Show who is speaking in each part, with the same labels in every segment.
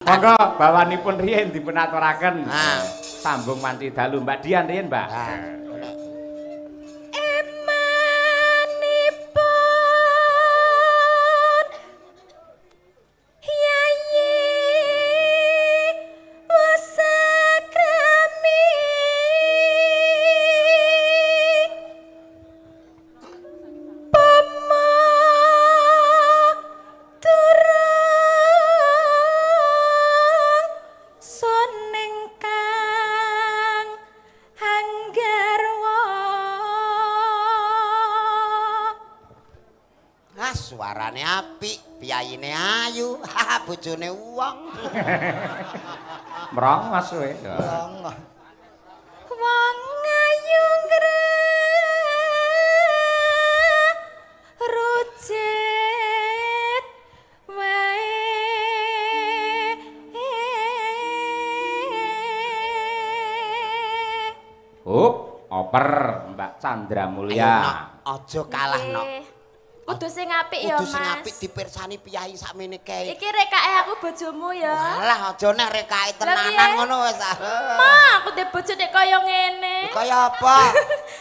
Speaker 1: Monggo bawanipun riyin dipun aturaken.
Speaker 2: Nah.
Speaker 1: Sambung wanci dalu Mbak Dian riyin, Mbak.
Speaker 2: Nah.
Speaker 3: Emanipun Yayi Wasakrami Pama turung sun ingkang anggarwa.
Speaker 2: Ah, suarane apik, piyayine ayu, haha bojone wong.
Speaker 1: Merongos kowe.
Speaker 4: Merongos.
Speaker 3: Wong ayu ngrucit wae.
Speaker 1: Hup, oper Mbak Chandra Mulya.
Speaker 2: Ayo, Nok, aja kalah, Nok.
Speaker 3: Kudu sing apik ya,
Speaker 2: Kudu sing
Speaker 3: Mas.
Speaker 2: apik dipirsani piyayi sakmene kae.
Speaker 3: Iki rekake aku bojomu ya.
Speaker 2: Alah, aja nek rekake
Speaker 3: Lah, piye?
Speaker 2: tenanan ngono wis.
Speaker 3: Ma, aku ndek bojo nek kaya ngene.
Speaker 2: Kaya apa?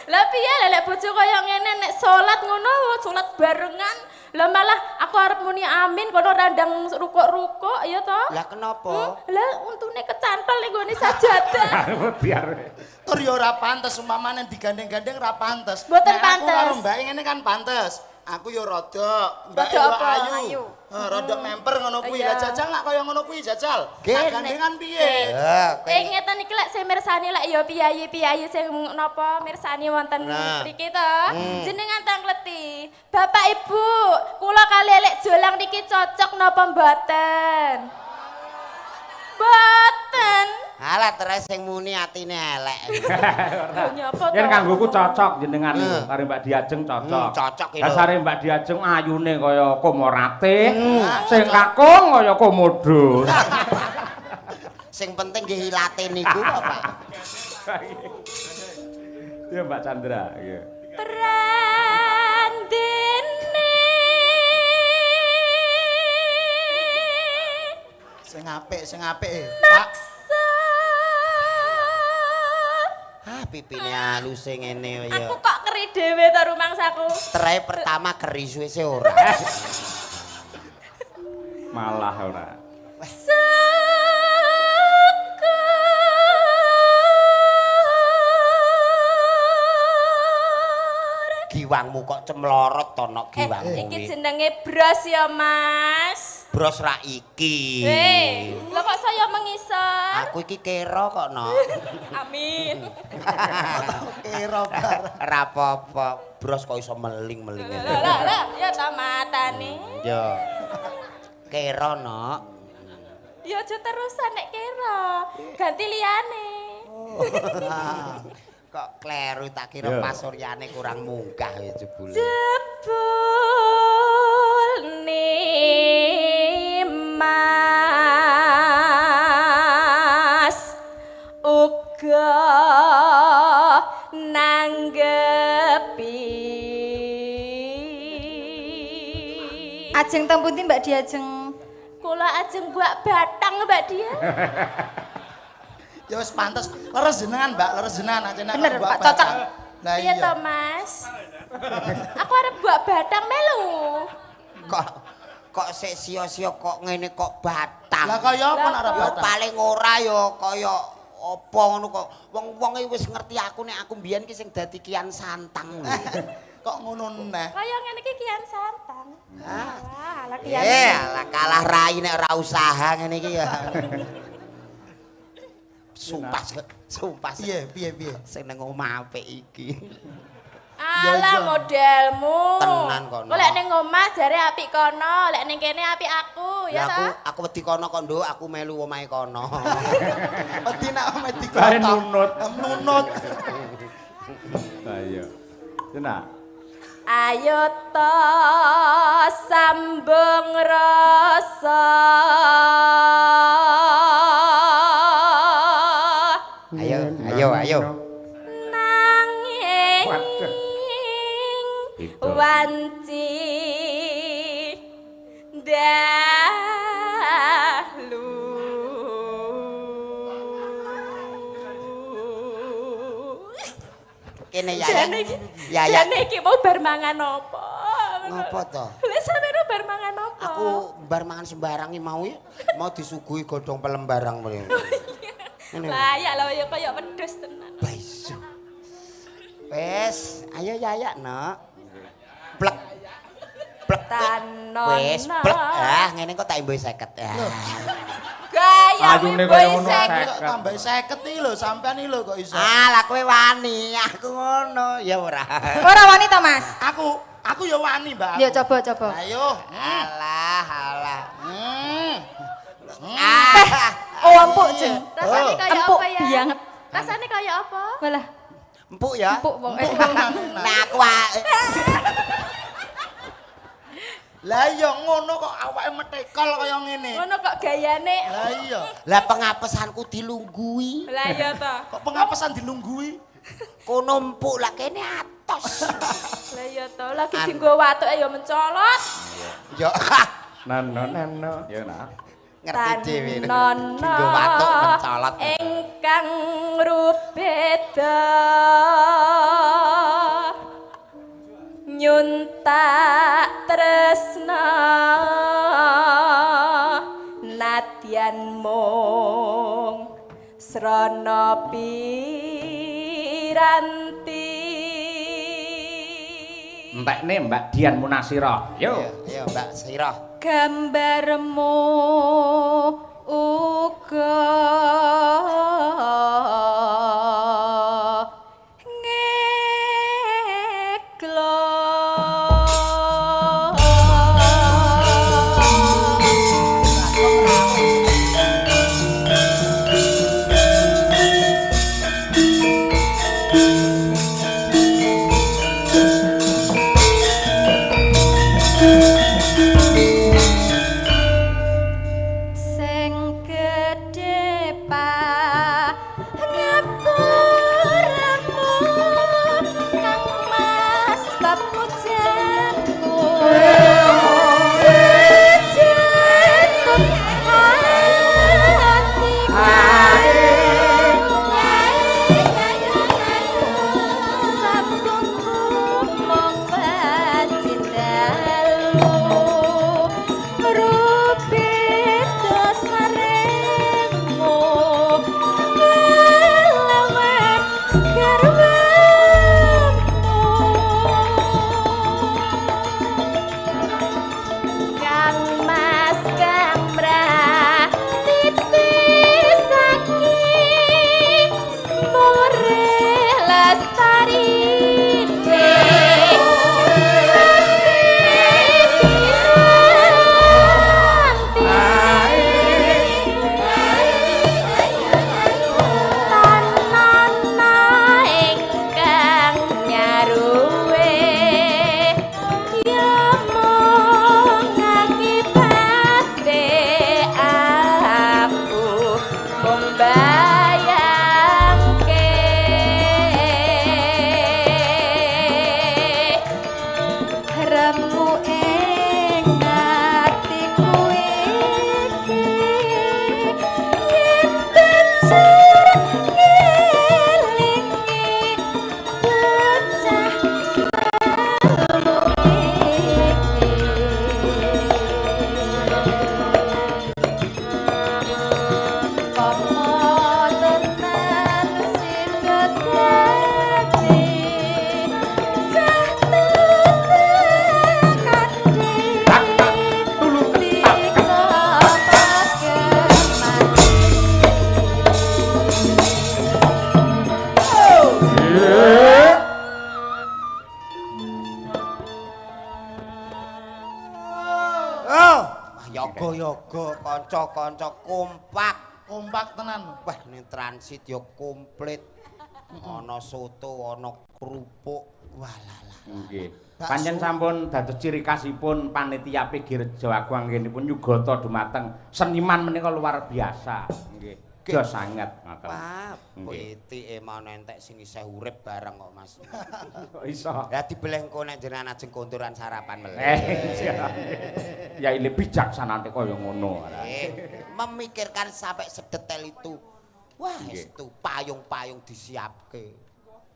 Speaker 3: Lah piye lah lek bojo kaya ngene nek salat ngono, salat barengan. Lah malah aku arep muni amin kono randang rukuk-rukuk ya toh.
Speaker 2: Lah kenapa?
Speaker 3: Lah untune kecantol ning gone sajadah.
Speaker 1: Biar.
Speaker 4: Tur ya ora pantes umpamane digandeng-gandeng ora pantes.
Speaker 3: Mboten
Speaker 4: Nek aku
Speaker 3: pantes.
Speaker 4: karo mbake ngene kan pantes. Aku ya rada, mbake
Speaker 3: Rada
Speaker 4: ya
Speaker 3: apa?
Speaker 4: ayu.
Speaker 3: Ayu.
Speaker 4: Rada memper ngono kuwi.
Speaker 3: Iya.
Speaker 4: Lah jajal nak kaya ngono kuwi jajal.
Speaker 2: Gene.
Speaker 4: Nak gandengan piye?
Speaker 2: Ya, kowe
Speaker 3: Eh ngeten iki lek sing mirsani lek ya piyayi-piyayi sing napa mirsani wonten
Speaker 2: Nah.
Speaker 3: mriki to. Jenengan tangkleti. Bapak Ibu, kula kali lek jolang niki cocok napa mboten? Mboten.
Speaker 2: Alah terus sing muni atine elek.
Speaker 3: Lho nyapa to?
Speaker 1: Yen kanggoku cocok jenengan niku karo Mbak Diajeng cocok.
Speaker 2: Cocok iki lho.
Speaker 1: Dasare Mbak Diajeng ayune kaya komorate, sing kakung kaya komodo.
Speaker 2: Sing penting nggih ilate niku kok, Pak.
Speaker 1: Ya Mbak Chandra, iya.
Speaker 3: Prandene
Speaker 4: Sing apik, sing apik. Pak.
Speaker 3: maksa.
Speaker 2: Ah, pipine aluse ngene ya.
Speaker 3: Aku kok keri dhewe to rumangsaku.
Speaker 2: Terai pertama keri suwe-suwe ora.
Speaker 1: Malah ora.
Speaker 3: Syukur.
Speaker 2: Giwangmu kok cemlorot to nok giwangmu
Speaker 3: Iki
Speaker 2: kuwi.
Speaker 3: jenenge bros ya, Mas.
Speaker 2: Bros ra iki.
Speaker 3: Hei, lho kok saya mengisor?
Speaker 2: Aku iki kera kok nok.
Speaker 3: Amin.
Speaker 4: Kira barang.
Speaker 2: Ora apa-apa, bros kok iso meling-meling
Speaker 3: Lah
Speaker 2: ngene.
Speaker 3: lah lah, ya ta matane.
Speaker 2: Yo. Kera nok.
Speaker 3: Ya aja terusan nek kira. Ganti liyane.
Speaker 2: Kok kleru tak kira
Speaker 1: Yo.
Speaker 2: pasuryane kurang munggah ya jebule.
Speaker 3: Jebul Mas uga nanggepi.
Speaker 5: Ajeng teng pundi Mbak Diajeng?
Speaker 3: Kula ajeng buak batang Mbak Dia.
Speaker 4: Ya wis pantes. Leres jenengan, Mbak, leres jenengan aja nek
Speaker 5: Bener,
Speaker 4: buak
Speaker 5: Pak, cocok.
Speaker 4: batang. Lah
Speaker 3: Piye
Speaker 4: iya.
Speaker 3: to Mas? Aku arep buak batang melu.
Speaker 2: Kok kok sik sia-sia kok ngene kok batang.
Speaker 4: Lah kaya apa nek ora
Speaker 2: Ya
Speaker 4: batang?
Speaker 2: paling ora ya kaya apa ngono kok. Wong-wong iki wis ngerti aku nek aku mbiyen ki sing dadi Kian Santang.
Speaker 4: Kok ngono neh.
Speaker 3: Kaya ngene iki Kian Santang. Wah, ala Kian.
Speaker 2: Eh, alah kalah rai nek ora usaha ngene iki ya. Sumpah, sumpah.
Speaker 4: Piye, piye, piye?
Speaker 2: Sing nang omah apik iki.
Speaker 3: Alah
Speaker 4: iya.
Speaker 3: modelmu.
Speaker 2: Tenan kono.
Speaker 3: Kok lek ning omah jare apik kono, lek ning kene apik aku, ya
Speaker 2: Lah aku
Speaker 3: ta?
Speaker 2: aku wedi kono kok nduk, aku melu omahe kono.
Speaker 4: Wedi nek omahe
Speaker 1: Bae
Speaker 4: dikotok.
Speaker 1: nunut.
Speaker 4: Nunut.
Speaker 1: Lah iya. Jenak.
Speaker 3: Ayo to sambung rasa.
Speaker 2: Ayo, ayo, ayo.
Speaker 3: Nanging
Speaker 1: Waduh. Itu.
Speaker 3: wanci dalu.
Speaker 2: Kene ya. Ya ya.
Speaker 3: Jane iki mau bar mangan apa?
Speaker 2: Ngopo to?
Speaker 3: Lah sampeyan bar mangan apa?
Speaker 2: Aku bar mangan sembarang iki mau mau disuguhi godhong pelem barang mrene.
Speaker 3: Lah ya lho ya kaya wedhus tenan.
Speaker 2: Baisu. Wes, ayo Yaya nak. Plek. Plek. Wes, plek. Ah, ngene kok tak imbuhi 50.
Speaker 3: Gaya
Speaker 1: Ayune kaya ngono
Speaker 4: 50. Tambah 50 iki lho, sampean iki lho kok iso.
Speaker 2: Ah, lah kowe wani, aku ngono. Ya ora.
Speaker 5: Ora wani to, Mas?
Speaker 4: Aku ya wani, Mbak.
Speaker 5: Ya coba, coba.
Speaker 4: Ayo.
Speaker 2: Alah, alah.
Speaker 5: Oh, empuk, Jeng.
Speaker 3: Rasane kaya apa ya?
Speaker 5: Banget.
Speaker 3: Rasane kaya apa?
Speaker 5: Walah.
Speaker 2: Empuk ya?
Speaker 5: Empuk pokoke.
Speaker 2: Nah, aku
Speaker 4: Lah iya ngono kok awake metekol kaya ngene.
Speaker 3: Ngono kok gayane.
Speaker 4: Lah iya.
Speaker 2: Lah pengapesanku dilunggui.
Speaker 3: Lah iya to.
Speaker 4: Kok pengapesan dilunggui?
Speaker 2: Kono empuk lah kene atos.
Speaker 3: Lah iya to, lagi dienggo watuke ya mencolot.
Speaker 2: Ya.
Speaker 1: Nano nano ya nak.
Speaker 2: Ngerti dhewe. Dienggo watuk mencolot.
Speaker 3: Ingkang rubeda nyuntak tresna nadyan mung srana piranti.
Speaker 1: Entekne Mbak Dian Munasira. Yo,
Speaker 2: ayo Mbak Sirah.
Speaker 3: Gambarmu uga
Speaker 2: Yoga-yoga kanca-kanca kompak.
Speaker 4: Kompak tenan.
Speaker 2: Wah, ning transit ya komplit. Ana soto, ana kerupuk. Walah.
Speaker 1: Nggih. Pancen sampun dados ciri khasipun panitia PG Rejo Agung anggenipun nyugata dumateng seniman menika luar biasa. Nggih. Jos sanget ngoten.
Speaker 2: Wah, pitike mau entek sing isih urip bareng kok, Mas.
Speaker 1: Kok iso?
Speaker 2: Lah dibeleh engko nek jenengan ajeng konturan sarapan melih.
Speaker 1: Ya ile bijaksanane kaya ngono.
Speaker 2: Memikirkan sampai sedetail itu. Wah, estu payung-payung disiapke.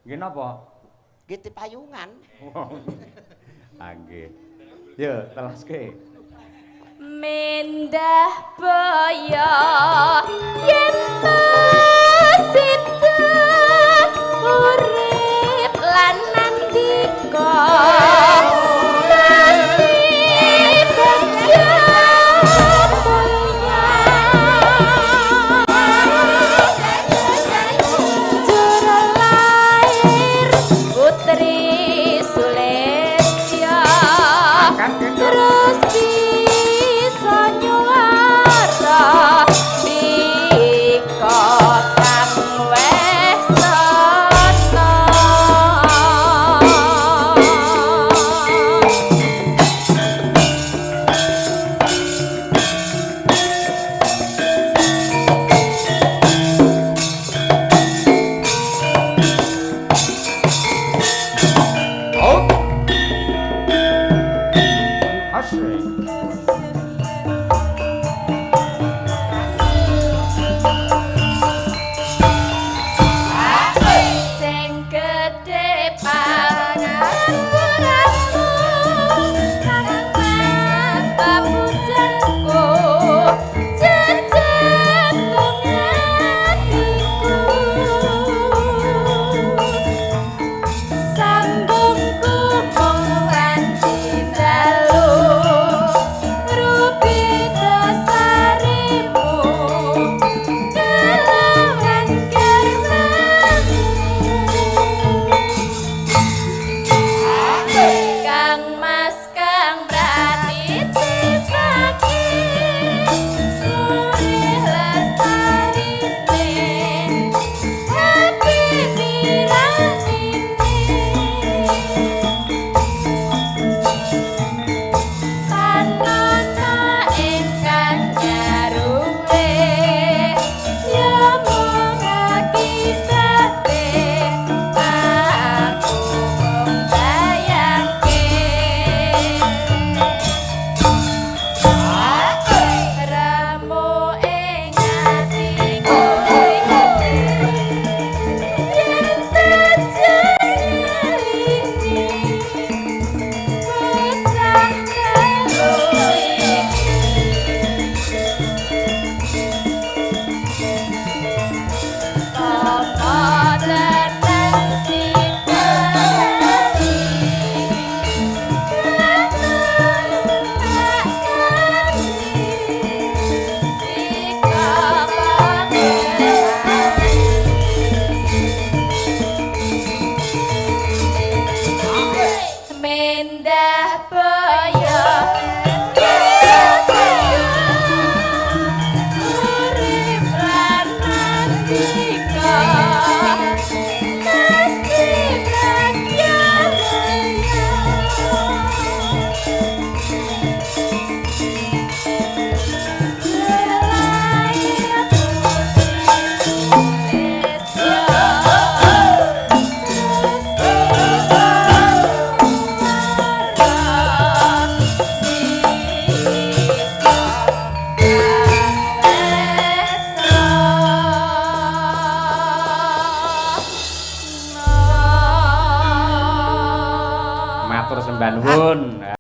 Speaker 1: Nggih napa?
Speaker 2: Nggih payungan.
Speaker 1: Ah nggih. Yo, telaske.
Speaker 3: Mendah boyo.